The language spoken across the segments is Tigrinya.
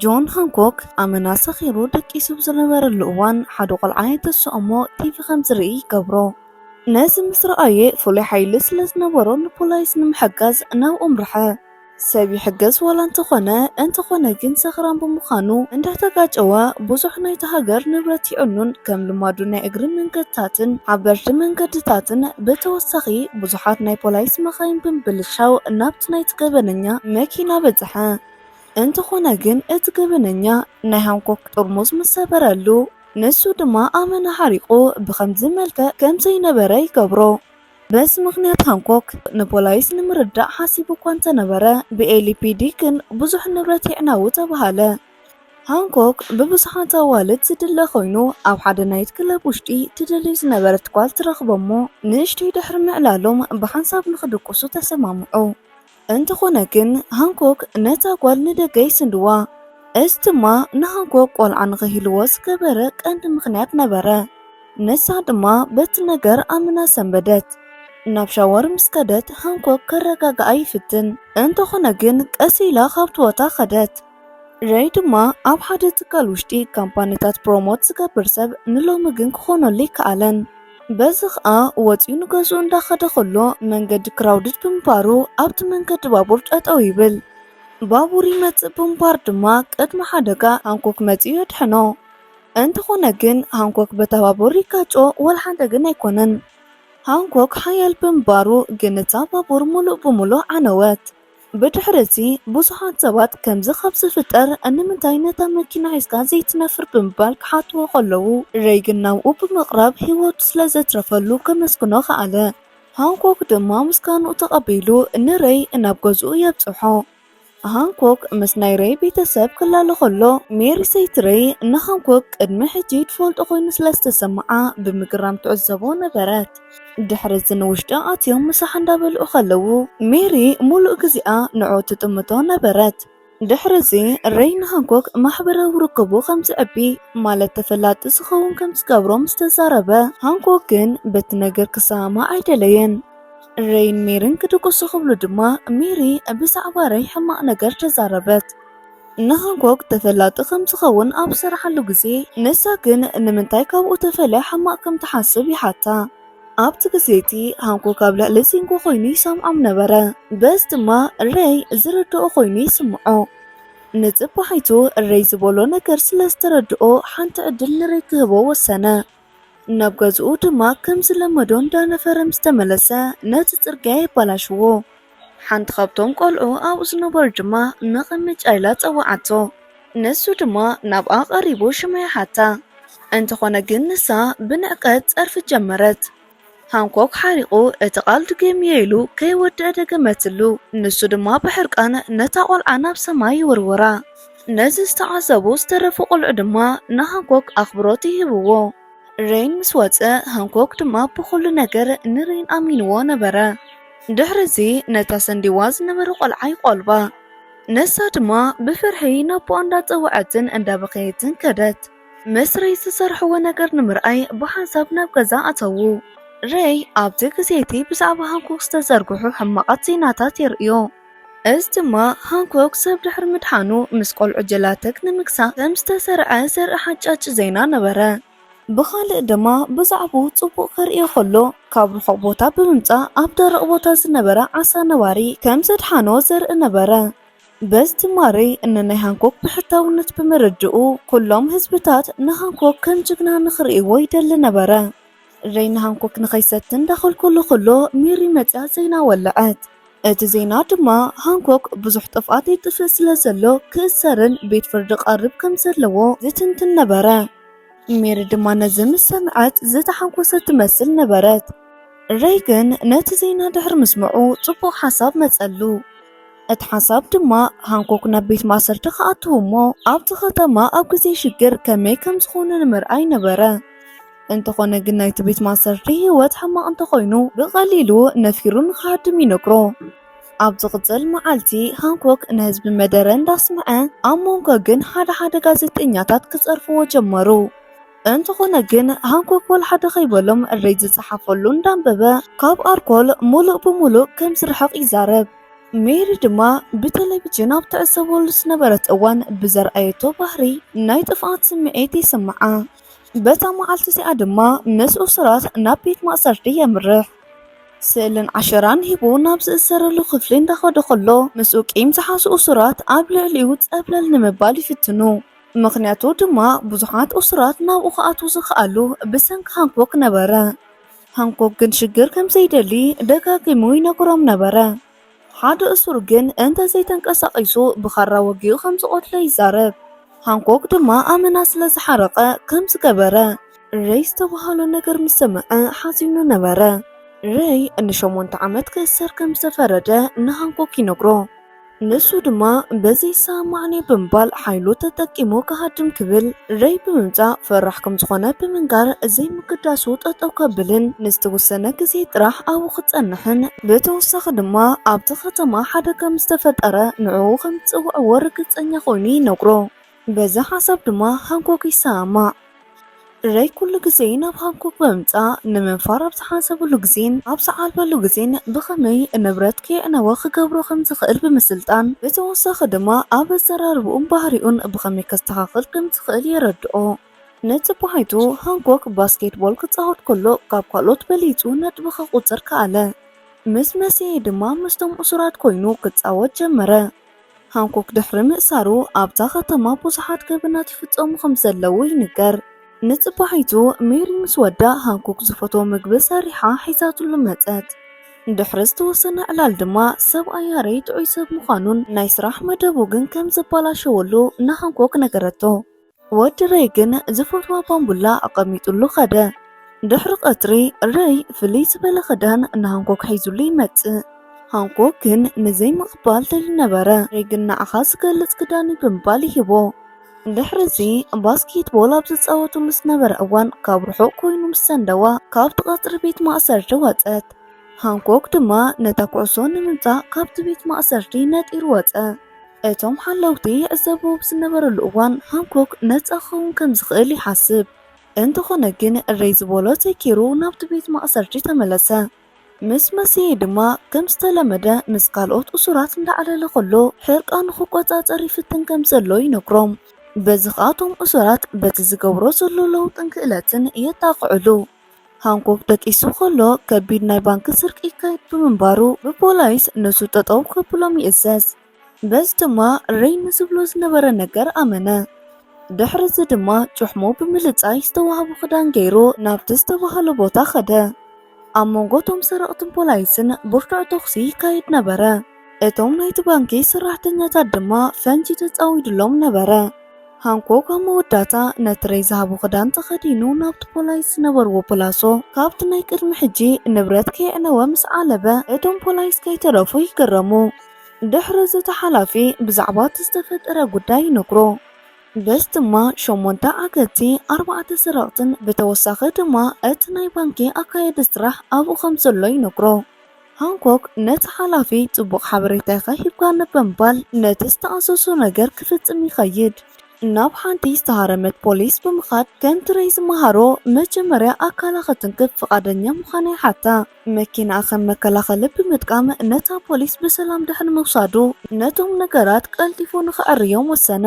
ጆን ሃንኮክ ኣመና ሰኺሩ ደቂሱ ኣብ ዝነበረሉ እዋን፣ ሓደ ቆልዓ የተስኦ እሞ ቲቪ ከም ዝርኢ ይገብሮ። ነዚ ምስ ረኣየ፣ ፍሉይ ሓይሊ ስለ ዝነበሮ፣ ንፖላይስ ንምሕጋዝ ናብኡ ኣምርሐ። ሰብ ይሕገዝ ዋላ እንተኾነ፣ እንተኾነ ግን ሰኽራም ብምዃኑ እንዳተጋጨወ፣ ብዙሕ ናይቲ ሃገር ንብረት ይዕኑን ከም ልማዱ ናይ እግሪ መንገድታትን ሓበርቲ መንገድታትን። ብተወሳኺ፣ ብዙሓት ናይ ፖላይስ መኻይን ብምብልሻው ናብቲ ናይቲ ገበነኛ መኪና በጽሐ። እንተኾነ ግን፣ እቲ ገበነኛ ናይ ሃንኮክ ጥርሙዝ ምስ ሰበረሉ፣ ንሱ ድማ ኣመና ሓሪቑ ብኸምዚ መልክዕ ከም ዘይነበረ ይገብሮ። በዚ ምኽንያት ሃንኮክ ንፖላይስ ንምርዳእ ሓሲቡ እኳ እንተነበረ፣ ብ-ኤል-ኢ-ፒ-ዲ ግን ብዙሕ ንብረት የዕነዊ ተባሃለ። ሃንኮክ ብብዙሓት ኣዋልድ ዝድለ ኮይኑ፣ ኣብ ሓደ ናይት ክለብ ውሽጢ ትደልዩ ዝነበረት ጓል ትረኽቦ እሞ፣ ንእሽተይ ድሕሪ ምዕላሎም ብሓንሳብ ንኽድቅሱ ተሰማምዑ። እንተኾነ ግን፣ ሃንኮክ ነታ ጓል ንደገ ይስንድዋ። እዚ ድማ ንሃንኮክ ቆልዓ ንኽህልዎ ዝገበረ ቀንዲ ምኽንያት ነበረ። ንሳ ድማ በቲ ነገር ኣምና ሰንበደት። ናብ ሻወር ምስ ከደት፣ ሃንኮክ ከረጋግኣ ይፍትን። እንተኾነ ግን፣ ቀስ ኢላ ካብቲ ቦታ ከደት። ሬይ ድማ ኣብ ሓደ ትካል ውሽጢ ካምፓኒታት ፕሮሞት ዝገብር ሰብ ንሎሚ ግን ክኾነሉ ይከኣለን። በዚ ኸኣ ወጺኡ ንገዝኡ እንዳኸደ ከሎ መንገዲ ክራውድድ ብምንባሩ ኣብቲ መንገዲ ባቡር ጠጠው ይብል። ባቡር ይመጽእ ብምንባር ድማ ቅድሚ ሓደጋ ሃንኮክ መጺኡ የድሕኖ። እንተኾነ ግን ሃንኮክ በታ ባቡር ይጋጮ ወላ ሓደ ግን ኣይኮነን። ሃንኮክ ሓያል ብምንባሩ ግን እታ ባቡር ሙሉእ ብሙሉእ ዓነወት። ብድሕሪ እዚ ብዙሓት ሰባት ከምዚ ካብ ዝፍጠር ንምንታይ ነታ መኪና ሒዝካ ዘይትነፍር ብምባል ክሓትዎ ከለዉ፣ ሬይ ግን ናብኡ ብምቕራብ ህይወቱ ስለ ዘትረፈሉ ከመስግኖ ከኣለ። ሃንኮክ ድማ ምስጋንኡ ተቐቢሉ ንሬይ ናብ ገዝኡ የብጽሖ። ሃንኮክ ምስ ናይ ሬይ ቤተሰብ ክላለ ከሎ፣ ሜሪ ሰይቲ ሬይ ንሃንኮክ ቅድሚ ሕጂ ትፈልጦ ኮይኑ ስለ ዝተሰምዓ ብምግራም ትዕዘቦ ነበረት። ድሕሪ እዚ ንውሽጢ ኣትዮም ምሳሕ እንዳበልዑ ከለዉ፣ ሜሪ ሙሉእ ግዜኣ ንዑ ትጥምቶ ነበረት። ድሕሪ እዚ ሬይ ንሃንኮክ ማሕበራዊ ርክቡ ከም ዝዕቢ፣ ማለት ተፈላጢ ዝኸውን ከም ዝገብሮ ምስ ተዛረበ፣ ሃንኮክ ግን በቲ ነገር ክሰማማዕ ኣይደለየን። ሬይን ሜሪን ክድቅሱ ክብሉ ድማ ሜሪ ብዛዕባ ሬይ ሕማቕ ነገር ተዛረበት። ንሃንኮክ ተፈላጢ ከም ዝኸውን ኣብ ዝሰርሓሉ ግዜ፣ ንሳ ግን ንምንታይ ካብኡ ተፈልያ ሕማቕ ከም ትሓስብ ይሓታ። ኣብቲ ግዜ እቲ ሃንኮክ ኣብ ልዕሊ ዚንጎ ኮይኑ ይሰምዖም ነበረ። በዚ ድማ ሬይ ዝርድኦ ኮይኑ ይስምዖ። ንጽባሒቱ ሬይ ዝበሎ ነገር ስለ ዝተረድኦ ሓንቲ ዕድል ንሬይ ክህቦ ወሰነ። ናብ ገዝኡ ድማ ከም ዝለመዶ እንዳነፈረ ምስ ተመለሰ ነቲ ጽርግያ የባላሽዎ። ሓንቲ ካብቶም ቆልዑ ኣብኡ ዝነበሩ ድማ መቐመጫ ኢላ ጸውዓቶ። ንሱ ድማ ናብኣ ቀሪቡ ሽማ ይሓታ። እንተኾነ ግን ንሳ ብንዕቀት ጸርፊ ጀመረት። ሃንኮክ ሓሪቑ እቲ ቃል ድገምዮ ኢሉ ከይወድአ ደገመትሉ። ንሱ ድማ ብሕርቃን ነታ ቆልዓ ናብ ሰማይ ይውርውራ። ነዚ ዝተዓዘቡ ዝተረፉ ቆልዑ ድማ ንሃንኮክ ኣኽብሮት ይህብዎ። ሬይን ምስ ወጸ፣ ሃንኮክ ድማ ብኹሉ ነገር ንሬይን ኣሚንዎ ነበረ። ድሕሪ እዚ ነታ ሰንዲዋ ዝነበረ ቆልዓ ይቆልባ። ንሳ ድማ ብፍርሒ ናቦኣ እንዳጸወዐትን እንዳበኸየትን ከደት። ምስ ሬይ ዝሰርሕዎ ነገር ንምርኣይ ብሓንሳብ ናብ ገዛ ኣተዉ። ሬይ ኣብቲ ግዜ እቲ ብዛዕባ ሃንኮክ ዝተዘርግሑ ሕማቓት ዜናታት የርእዮ። እዚ ድማ ሃንኮክ ሰብ ድሕሪ ምድሓኑ ምስ ቆልዑ ጀላተክ ንምግሳዕ ከም ዝተሰርዐ ዘርኢ ሓጫጭ ዜና ነበረ። ብኻልእ ድማ ብዛዕባኡ ጽቡቕ ከርእዮ ከሎ፣ ካብ ርሑቕ ቦታ ብምምጻእ ኣብ ደረቕ ቦታ ዝነበረ ዓሳ ነባሪ ከም ዘድሓኖ ዘርኢ ነበረ። በዚ ድማ ሬይ ንናይ ሃንኮክ ብሕታውነት ብምርድኡ፣ ኩሎም ህዝብታት ንሃንኮክ ከም ጅግና ንኽርእይዎ ይደሊ ነበረ። ሬይ ንሃንኮክ ንኸይሰቲ እንዳኸልከሎ ከሎ፣ ሜሪ መጽያ ዜና ወለዐት። እቲ ዜና ድማ ሃንኮክ ብዙሕ ጥፍኣት የጥፍእ ስለ ዘሎ ክእሰርን ቤት ፍርዲ ክቐርብ ከም ዘለዎ ዝትንትን ነበረ። ሜሪ ድማ ነዚ ምስ ሰምዐት ዝተሓጎሰት ትመስል ነበረት። ሬይ ግን ነቲ ዜና ድሕሪ ምስምዑ ጽቡቕ ሓሳብ መጸሉ። እቲ ሓሳብ ድማ ሃንኮክ ናብ ቤት ማእሰርቲ ክኣትው እሞ ኣብቲ ከተማ ኣብ ግዜ ሽግር ከመይ ከም ዝኾኑ ንምርኣይ ነበረ። እንተኾነ ግን ናይቲ ቤት ማእሰርቲ ህይወት ሕማቕ እንተኾይኑ ብቐሊሉ ነፊሩ ንኽሃድም ይነግሮ። ኣብ ዝቕጽል መዓልቲ ሃንኮክ ንህዝቢ መደረ እንዳስምዐ ኣብ መንጎ ግን ሓደ ሓደ ጋዜጠኛታት ክጸርፍዎ ጀመሩ። እንተኾነ ግን ሃንኮክ ወላ ሓደ ከይበሎም ሬይ ዝጸሓፈሉ እንዳንበበ ካብ ኣርኮል ሙሉእ ብሙሉእ ከም ዝርሕቕ ይዛረብ። ሜሪ ድማ ብቴሌቪዥን ኣብ ትዕዘበሉ ዝነበረት እዋን ብዘርኣየቶ ባህሪ ናይ ጥፍኣት ስምዒት ይስምዓ። በታ መዓልቲ እዚኣ ድማ ምስ እሱራት ናብ ቤት ማእሰርቲ የምርሕ። ስእልን ዓሸራን ሂቡ ናብ ዝእሰረሉ ክፍሊ እንዳኸደ ከሎ ምስኡ ቂም ዝሓዙ እሱራት ኣብ ልዕሊኡ ጸብለል ንምባል ይፍትኑ። ምኽንያቱ ድማ ብዙሓት እሱራት ናብኡ ክኣትዉ ዝኸኣሉ ብሰንኪ ሃንኮክ ነበረ። ሃንኮክ ግን ሽግር ከም ዘይደሊ ደጋጊሙ ይነግሮም ነበረ። ሓደ እሱር ግን እንተ ዘይተንቀሳቒሱ ብኻራ ወጊኡ ከም ዝቐትሎ ይዛረብ። ሃንኮክ ድማ ኣመና ስለ ዝሓረቐ ከም ዝገበረ ሬይ ዝተባህሎ ነገር ምስ ሰምዐ ሓዚኑ ነበረ። ሬይ ንሸሞንተ ዓመት ክእሰር ከም ዝተፈረደ ንሃንኮክ ይነግሮ። ንሱ ድማ በዚ ይሰማማዕኒ ብምባል ሓይሉ ተጠቂሙ ክሃድም ክብል ሬይ ብምምጻእ ፈራሕ ከም ዝኾነ ብምንጋር ዘይምግዳሱ ጠጠው ከብልን ንዝተወሰነ ግዜ ጥራሕ ኣብኡ ክጸንሕን ብተወሳኺ ድማ ኣብቲ ከተማ ሓደጋ ምስ ተፈጠረ ንዕኡ ከም ዝጽውዕዎ ርግጸኛ ኮይኑ ይነግሮ። በዚ ሓሳብ ድማ ሃንኮክ ይሰማማዕ። ሬይ ኩሉ ግዜ ናብ ሃንኮክ ብምምጻእ ንምንፋር ኣብ ዝሓሰበሉ ግዜን ኣብ ዝዓልበሉ ግዜን ብኸመይ ንብረት ከየዕነወ ክገብሮ ከም ዝኽእል ብምስልጣን ብተወሳኺ ድማ ኣብ ኣዘራርብኡን ባህሪኡን ብኸመይ ከስተኻኽል ከም ዝኽእል የረድኦ። ንጽባሒቱ ሃንኮክ ባስኬትቦል ክጻወት ከሎ ካብ ካልኦት በሊጹ ነጥቢ ከቑጽር ከኣለ። ምስ መሲኤ ድማ ምስቶም እሱራት ኮይኑ ክጻወት ጀመረ። ሃንኮክ ድሕሪ ምእሳሩ ኣብታ ከተማ ብዙሓት ገበናት ይፍጸሙ ከም ዘለዉ ይንገር። ንጽባሒቱ ሜሪ ምስ ወዳ ሃንኮክ ዝፈትዎ ምግቢ ሰሪሓ ሒዛትሉ መጸት። ድሕሪ ዝተወሰነ ዕላል ድማ ሰብኣያ ሬይ ጥዑይ ሰብ ምዃኑን ናይ ስራሕ መደቡ ግን ከም ዘባላሸወሉ ንሃንኮክ ነገረቶ። ወዲ ሬይ ግን ዝፈትዋ ባምቡላ ኣቐሚጥሉ ኸደ። ድሕሪ ቀትሪ ሬይ ፍልይ ዝበለ ክዳን ንሃንኮክ ሒዙሉ ይመጽእ። ሃንኮክ ግን ንዘይምቕባል ደልዩ ነበረ። ሬይ ግን ንዓኻ ዝገልጽ ክዳን እዩ ብምባል ይህቦ። ድሕሪ እዚ ባስኬትቦል ኣብ ዝጻወቱሉ ዝነበረ እዋን ካብ ርሑቕ ኮይኑ ምስ ሰንደዋ ካብቲ ቀጽሪ ቤት ማእሰርቲ ወጸት። ሃንኮክ ድማ ነታ ኩዕሶ ንምምጻእ ካብቲ ቤት ማእሰርቲ ነጢሩ ወጸ። እቶም ሓለውቲ ይዕዘብዎ ብዝነበረሉ እዋን ሃንኮክ ነጻ ክኸውን ከም ዝኽእል ይሓስብ። እንተኾነ ግን ሬይ ዝበሎ ዘይገይሩ ናብቲ ቤት ማእሰርቲ ተመለሰ። ምስ መሲኤ ድማ ከም ዝተለመደ ምስ ካልኦት እሱራት እንዳዕለለ ከሎ ሕርቃኑ ክቆጻጸር ይፍትን ከም ዘሎ ይነግሮም። በዚ ኸኣ እቶም እሱራት በቲ ዝገብሮ ዘሎ ለውጥን ክእለትን የጣቕዕሉ። ሃንኮክ ደቂሱ ከሎ ከቢድ ናይ ባንክ ስርቂ ይካየድ ብምንባሩ ብፖላይስ ንሱ ጠጠው ከብሎም ይእዘዝ። በዚ ድማ ሬይ ንዝብሎ ዝነበረ ነገር ኣመነ። ድሕሪ እዚ ድማ ጭሕሙ ብምልጻይ ዝተዋህቦ ክዳን ገይሩ ናብቲ ዝተባህሎ ቦታ ኸደ። ኣብ መንጎ እቶም ሰረቕትን ፖላይስን ብርቱዕ ተኹሲ ይካየድ ነበረ። እቶም ናይቲ ባንኪ ሰራሕተኛታት ድማ ፈንጂ ተጻዊዱሎም ነበረ። ሃንኮክ ኣብ መወዳእታ ነቲ ሬይ ዝሃቦ ክዳን ተኸዲኑ ናብቲ ፖላይስ ዝነበርዎ ፕላሶ ካብቲ ናይ ቅድሚ ሕጂ ንብረት ከየዕነወ ምስ ዓለበ እቶም ፖላይስ ከይተረፉ ይግረሙ። ድሕሪ እዚ እቲ ሓላፊ ብዛዕባ እቲ ዝተፈጠረ ጉዳይ ይነግሮ። በዚ ድማ ሸሞንተ ዓገትቲ፣ ኣርባዕተ ሰረቕትን ብተወሳኺ ድማ እቲ ናይ ባንኪ ኣካየዲ ስራሕ ኣብኡ ከም ዘሎ ይነግሮ። ሃንኮክ ነቲ ሓላፊ ጽቡቕ ሓበሬታ ኢኻ ሂብካኒ ብምባል ነቲ ዝተኣዘዞ ነገር ክፍጽም ይኸይድ። ናብ ሓንቲ ዝተሃረመት ፖሊስ ብምኻድ ከምቲ ሬይ ዝመሃሮ መጀመርያ ኣካላ ክትንክፍ ፍቓደኛ ምዃና ይሓታ። መኪናኣ ከም መከላኸሊ ብምጥቃም ነታ ፖሊስ ብሰላም ድሕሪ ምውሳዱ ነቶም ነገራት ቀልጢፉ ንኽዕርዮም ወሰነ።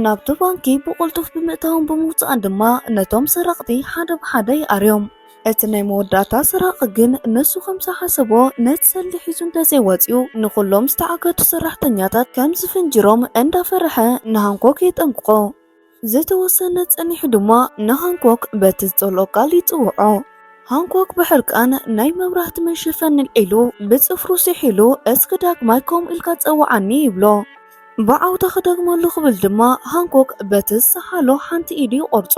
ናብቲ ባንኪ ብቕልጡፍ ብምእታውን ብምውጻእን ድማ ነቶም ሰረቕቲ ሓደ ብሓደ ይኣርዮም። እቲ ናይ መወዳእታ ሰራቒ ግን ንሱ ከም ዝሓሰቦ ነቲ ሰልዲ ሒዙ እንተዘይወጺኡ ንኹሎም ዝተኣገዱ ሰራሕተኛታት ከም ዝፍንጅሮም እንዳፈርሐ ንሃንኮክ የጠንቅቖ። ዝተወሰነ ጸኒሑ ድማ ንሃንኮክ በቲ ዝጸልኦ ቃል ይጽውዖ። ሃንኮክ ብሕርቃን ናይ መብራህቲ መሸፈኒ ኣልዒሉ ብጽፍሩ ስሒሉ እስኪ ዳግማይ ከምኡ ኢልካ ጸውዓኒ ይብሎ። ብዓውታ ክደግመሉ ክብል ድማ ሃንኮክ በቲ ዝሰሓሎ ሓንቲ ኢዱ ይቖርጾ።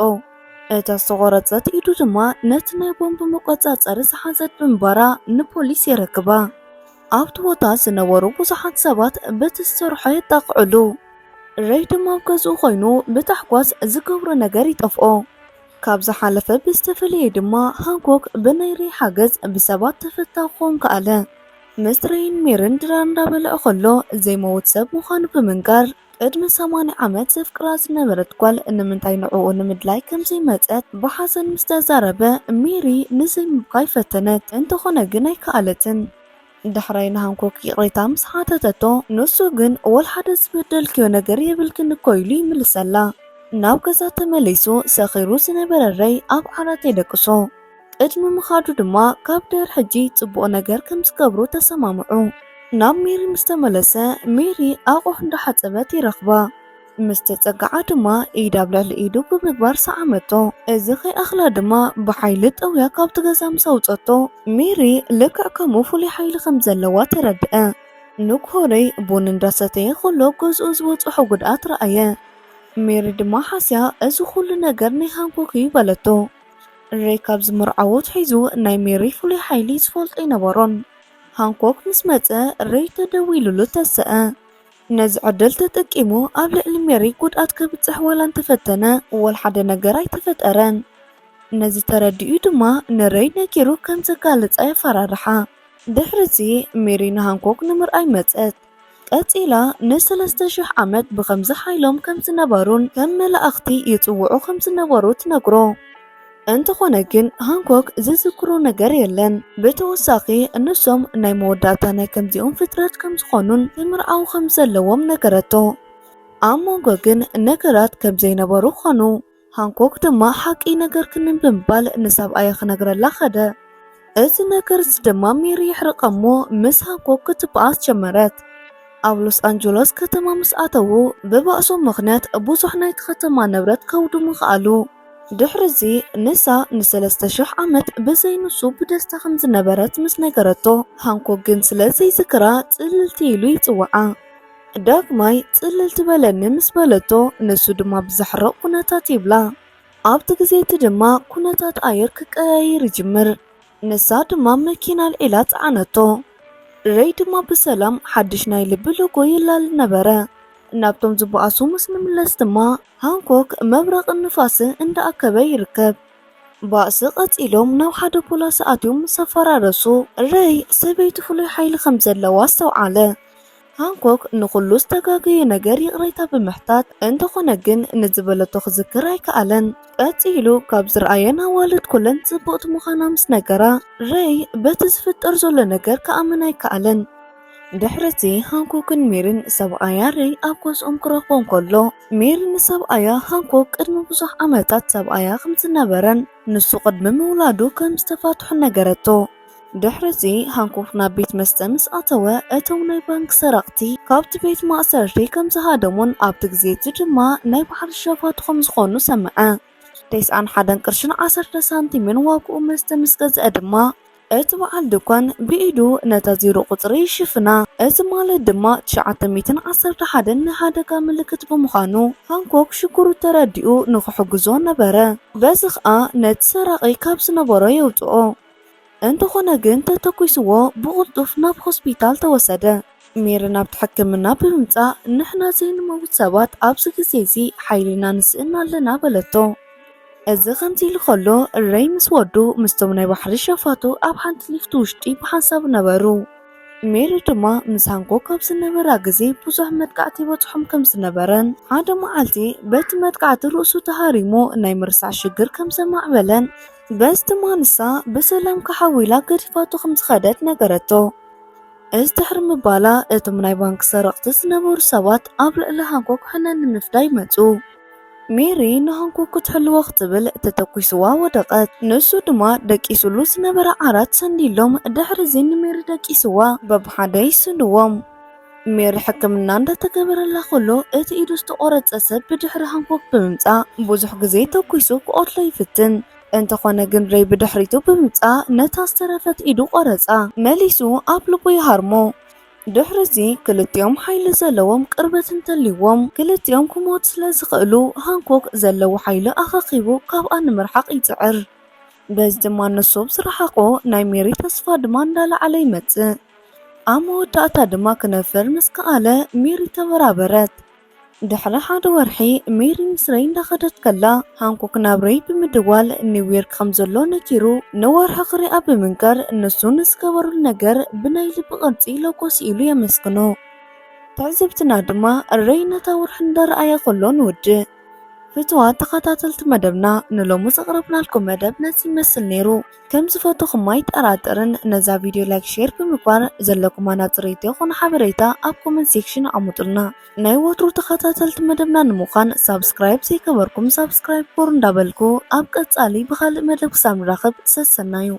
እታ ዝተቖረጸት ኢዱ ድማ ነቲ ናይ ቦምብ መቆጻጸሪ ዝሓዘት ብምንባራ ንፖሊስ የረክባ። ኣብቲ ቦታ ዝነበሩ ብዙሓት ሰባት በቲ ዝሰርሖ የጣቕዕሉ። ሬይ ድማ ኣብ ገዝኡ ኮይኑ ብታሕጓስ ዝገብሮ ነገር ይጠፍኦ። ካብ ዝሓለፈ ብዝተፈለየ ድማ ሃንኮክ ብናይ ሬይ ሓገዝ ብሰባት ተፈታዊ ክኾን ከኣለ። ምስ ሬይን ሜርን ድራር እንዳበልዐ ከሎ ዘይመውት ሰብ ምዃኑ ብምንጋር ቅድሚ ሰማንያ ዓመት ዘፍቅራ ዝነበረት ጓል ንምንታይ ንዕኡ ንምድላይ ከም ዘይመጸት ብሓዘን ምስ ተዛረበ ሜሪ ንዘይምብካይ ፈተነት። እንተኾነ ግን ኣይከኣለትን። ዳሕራይ ንሃንኮክ ይቕሬታ ምስ ሓተተቶ፣ ንሱ ግን "ወላ ሓደ ዝበደልክዮ ነገር የብልክን እኮ" ኢሉ ይምልሰላ። ናብ ገዛ ተመሊሱ ሰኺሩ ዝነበረ ረይ ኣብ ዓራት የደቅሶ። ቅድሚ ምኻዱ ድማ ካብ ድሕሪ ሕጂ ጽቡቕ ነገር ከም ዝገብሩ ተሰማምዑ። ናብ ሜሪ ምስ ተመለሰ፣ ሜሪ ኣቑሑ እንዳሓጸበት ይረኽባ። ምስ ተጸግዓ ድማ ኢድ ኣብ ልዕሊ ኢዱ ብምግባር ሰዓመቶ። እዚ ከይኣኽላ ድማ ብሓይሊ ጠውያ ካብቲ ገዛ ምስ ኣውጸቶ፣ ሜሪ ልክዕ ከምኡ ፍሉይ ሓይሊ ከም ዘለዋ ተረድአ። ንግሆ ረይ ቡን እንዳሰተየ ከሎ ገዝኡ ዝበጽሖ ጉድኣት ረኣየ። ሜሪ ድማ ሓስያ "እዚ ኩሉ ነገር ናይ ሃንኮክ እዩ" በለቶ። ረይ ካብ ዝምርዓዉ ኣትሒዙ ናይ ሜሪ ፍሉይ ሓይሊ ዝፈልጦ ኣይነበሮን። ሃንኮክ ምስ መጸ ረይ ተደዊሉሉ ተሰአ። ነዚ ዕድል ተጠቂሙ ኣብ ልዕሊ ሜሪ ጉድኣት ከብጽሕ ወላ እንተፈተነ፣ ወላ ሓደ ነገር ኣይተፈጠረን። ነዚ ተረዲኡ ድማ ንረይ ነጊሩ ከም ዘጋልጻ የፈራርሓ። ድሕሪዚ ሜሪ ንሃንኮክ ንምርኣይ መጸት። ቀጺላ ንሰለስተ ሽሕ ዓመት ብኸምዚ ሓይሎም ከም ዝነበሩን ከም መላእኽቲ ይጽውዑ ከም ዝነበሩ ትነግሮ። እንተኾነ ግን ሃንኮክ ዝዝክሮ ነገር የለን። ብተወሳኺ ንሶም ናይ መወዳእታ ናይ ከምዚኦም ፍጥረት ከም ዝኾኑን ክምርዓው ከም ዘለዎም ነገረቶ። ኣብ መንጎ ግን ነገራት ከም ዘይነበሩ ኾኑ። ሃንኮክ ድማ ሓቂ ነገርክንን ብምባል ንሰብኣያ ክነግረላ ኸደ። እዚ ነገር እዚ ድማ ሜሪ የሕርቐ እሞ ምስ ሃንኮክ ክትበኣስ ጀመረት። ኣብ ሎስ ኣንጀለስ ከተማ ምስ ኣተዉ ብባእሶም ምኽንያት ብዙሕ ናይቲ ከተማ ንብረት ከውድሙ ከኣሉ። ድሕሪ እዚ ንሳ ንሰለስተ ሽሕ ዓመት ብዘይ ንሱ ብደስታ ከም ዝነበረት ምስ ነገረቶ፣ ሃንኮክ ግን ስለ ዘይዝክራ ጽልልቲ ኢሉ ይጽውዓ። ዳግማይ ጽልልቲ በለኒ ምስ በለቶ፣ ንሱ ድማ ብዘሕርቕ ኩነታት ይብላ። ኣብቲ ግዜ እቲ ድማ ኩነታት ኣየር ክቀያየር ይጅምር። ንሳ ድማ መኪና ኣልዒላ ጸዓነቶ። ረይ ድማ ብሰላም ሓድሽ ናይ ልቢ ሎጎ ይላል ነበረ። ናብቶም ዝበኣሱ ምስ ንምለስ ድማ ሃንኮክ መብረቕን ንፋስን እንዳኣከበ ይርከብ። ባእሲ ቀጺሎም ናብ ሓደ ፖላሲ ኣትዮም ምስ ኣፈራረሱ፣ ረይ ሰበይቲ ፍሉይ ሓይሊ ከም ዘለዋ ኣስተውዓለ። ሃንኮክ ንኹሉ ዝተጋገየ ነገር ይቕሬታ ብምሕታት፣ እንተኾነ ግን ንዝበለቶ ክዝክር ኣይከኣለን። ቀጺሉ ካብ ዝረኣየን ኣዋልድ ኩለን ጽብቕቲ ምዃና ምስ ነገራ፣ ረይ በቲ ዝፍጠር ዘሎ ነገር ክኣምን ኣይከኣለን። ድሕሪ እዚ ሃንኮክን ሜሪን ሰብኣያ ረይ ኣብ ገዝኦም ክረኽቦ እንከሎ፣ ሜሪ ንሰብኣያ ሃንኮክ ቅድሚ ብዙሕ ዓመታት ሰብኣያ ከም ዝነበረን ንሱ ቅድሚ ምውላዱ ከም ዝተፋትሑ ነገረቶ። ድሕሪ እዚ ሃንኮክ ናብ ቤት መስተ ምስ ኣተወ፣ እቶም ናይ ባንክ ሰረቕቲ ካብቲ ቤት ማእሰርቲ ከም ዝሃደሙን ኣብቲ ግዜ እቲ ድማ ናይ ባሕሪ ሸፋቱ ከም ዝኾኑ ሰምዐ። ተስዓን ሓደን ቅርሽን ዓሰርተ ሳንቲምን ዋግኡ መስተ ምስ ገዝአ ድማ፣ እቲ በዓል ድኳን ብኢዱ ነታ ዜሮ ቁጽሪ ይሽፍና። እዚ ማለት ድማ ትሽዓተ ሚእትን ዓሰርተ ሓደን ናይ ሓደጋ ምልክት ብምዃኑ፣ ሃንኮክ ሽግሩ ተረዲኡ ንኽሕግዞ ነበረ። በዚ ኸኣ ነቲ ሰራቒ ካብ ዝነበሮ የውጽኦ። እንተኾነ ግን ተተኲስዎ ብቕልጡፍ ናብ ሆስፒታል ተወሰደ። ሜሪ ናብቲ ሕክምና ብምምጻእ፣ "ንሕና ዘይንመውት ሰባት ኣብዚ ግዜ እዚ ሓይልና ንስእን ኣለና" በለቶ። እዚ ከምዚ ኢሉ ከሎ፣ ረይ ምስ ወዱ ምስቶም ናይ ባሕሪ ሸፋቱ ኣብ ሓንቲ ሊፍት ውሽጢ ብሓንሳብ ነበሩ። ሜሪ ድማ ምስ ሃንኮክ ኣብ ዝነበራ ግዜ ብዙሕ መጥቃዕቲ ይበጽሖም ከም ዝነበረን፣ ሓደ መዓልቲ በቲ መጥቃዕቲ ርእሱ ተሃሪሙ ናይ ምርሳዕ ሽግር ከም ዘማዕበለን፣ በዚ ድማ ንሳ ብሰላም ክሓዊላ ገዲፋቶ ከም ዝኸደት ነገረቶ። እዚ ድሕሪ ምባላ፣ እቶም ናይ ባንክ ሰረቕቲ ዝነበሩ ሰባት ኣብ ልዕሊ ሃንኮክ ሕነ ንምፍዳይ መጹ። ሜሪ ንሃንኮክ ክትሕልዎ ክትብል ተተኲስዋ ወደቐት። ንሱ ድማ ደቂሱሉ ዝነበረ ዓራት ሰንዲሎም፣ ድሕሪ እዚ ንሜሪ ደቂስዋ በብሓደ ይስንዎም። ሜሪ ሕክምና እንዳተገበረላ ከሎ፣ እቲ ኢዱ ዝተቖረጸ ሰብ ብድሕሪ ሃንኮክ ብምምጻእ፣ ብዙሕ ግዜ ተኲሱ ክቐትሎ ይፍትን። እንተኾነ ግን ረይ ብድሕሪቱ ብምምጻእ፣ ነታ ዝተረፈት ኢዱ ቆረጻ። መሊሱ ኣብ ልቡ ይሃርሞ። ድሕሪ እዚ ክልቲኦም ሓይሊ ዘለዎም ቅርበት እንተልይዎም፣ ክልቲኦም ክሞቱ ስለ ዝኽእሉ፣ ሃንኮክ ዘለዎ ሓይሊ ኣኻኺቡ ካብኣ ንምርሓቕ ይጽዕር። በዚ ድማ ንሱ ኣብ ዝረሓቖ፣ ናይ ሜሪ ተስፋ ድማ እንዳለዓለ ይመጽእ። ኣብ መወዳእታ ድማ ክነፍር ምስ ከኣለ፣ ሜሪ ተበራበረት። ድሕሪ ሓደ ወርሒ፣ ሜሪ ምስ ረይ እንዳኸደት ከላ፣ ሃንኮክ ናብ ረይ ብምድዋል፣ ኒውዮርክ ከም ዘሎ ነጊሩ፣ ንወርሒ ክሪኣ ብምንጋር፣ ንሱ ንዝገበረሉ ነገር ብናይ ልቢ ቅርጺ ሎጎ ስኢሉ የመስግኖ። ትዕዝብትና ድማ፣ ረይ ነታ ወርሒ እንዳረኣየ ከሎ ንውድእ። ፍትዋት ተኸታተልቲ መደብና፣ ንሎሚ ዘቕረብናልኩም መደብ ነዚ ይመስል ነይሩ። ከም ዝፈተኹም ኣይጠራጠርን። ነዛ ቪድዮ ላይክ፣ ሼር ብምግባር ዘለኩም ኣናጽሪት ይኹን ሓበሬታ ኣብ ኮመንት ሴክሽን ኣቐምጡልና። ናይ ወትሩ ተኸታተልቲ መደብና ንምዃን ሳብስክራይብ ዘይገበርኩም ሳብስክራይብ ግበሩ እንዳበልኩ፣ ኣብ ቀጻሊ ብኻልእ መደብ ክሳብ ንራኸብ ሰሰናዩ።